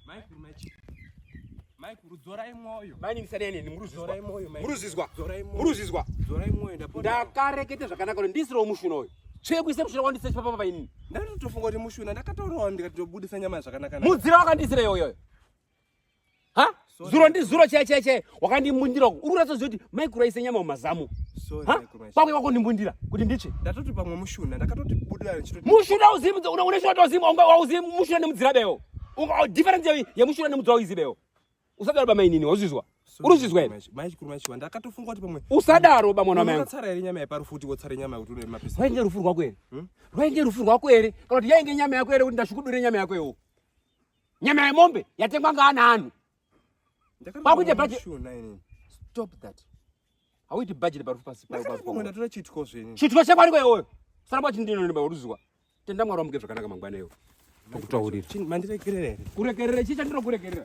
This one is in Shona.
Maikuru maichi. Maikuru dzorai mwoyo. Mainini sanai neni muruzizwa. Dzorai mwoyo maikuru. Muruzizwa. Dzorai mwoyo. Muruzizwa. Dzorai mwoyo ndapota. Ndakarekete zvakanaka kuti ndisirewo mushuna uyu. Tsve kuise mushuna wandise chipapa painini. Ndatotofunga kuti mushuna ndakataurawo ndikati ndobudisa nyama zvakanaka. Mudzira wakandisira iyoyo. Ha? Sorry. Zuro ndizuro chai chai chai wakandimbundira uku. Uri kuratidza kuti maikuru aise nyama mumazamu. Sorry Ha? maikuru maichi. Kwakwe wakondimbundira kuti nditsve. Ndatoti pamwe mushuna ndakatoti budira ndichitoti Mushuna uzivi une une shona uzivi unga uzivi mushuna nemudzira bewo. Unga difference ye yemushuna nemudzira uzivi bewo. Usadaro ba mainini wazvizwa. Sorry, Uri kuzvizwa here? maichi. Maikuru maichi ndakatofunga kuti pamwe Usadaro ba mwana wamai. Unotsara here nyama yeparufu kuti wotsara nyama yekuti une mapisi. Rwainge rufu rwako here? Rwainge rufu rwako here? Kana kuti yainge nyama yako here kuti ndashukudure nyama yako iwo? Nyama yemombe yatengwa ngaana anhu. Ndakatoti Kwakuite pamwe budget- mushuna inini. Stop that. Hauiti budget parufu pasi pa- Ndakati pa- pamwe ndatora chiitiko zvenyu. Chitwa chakwaniko iwoyo. Saramba chindino ne uruzwa. Tenda Mwari wamuke zvakanaka mangwana iwo. Pakutaurira. Mandiregerera here? Kurekerera chii chandinokurekerera?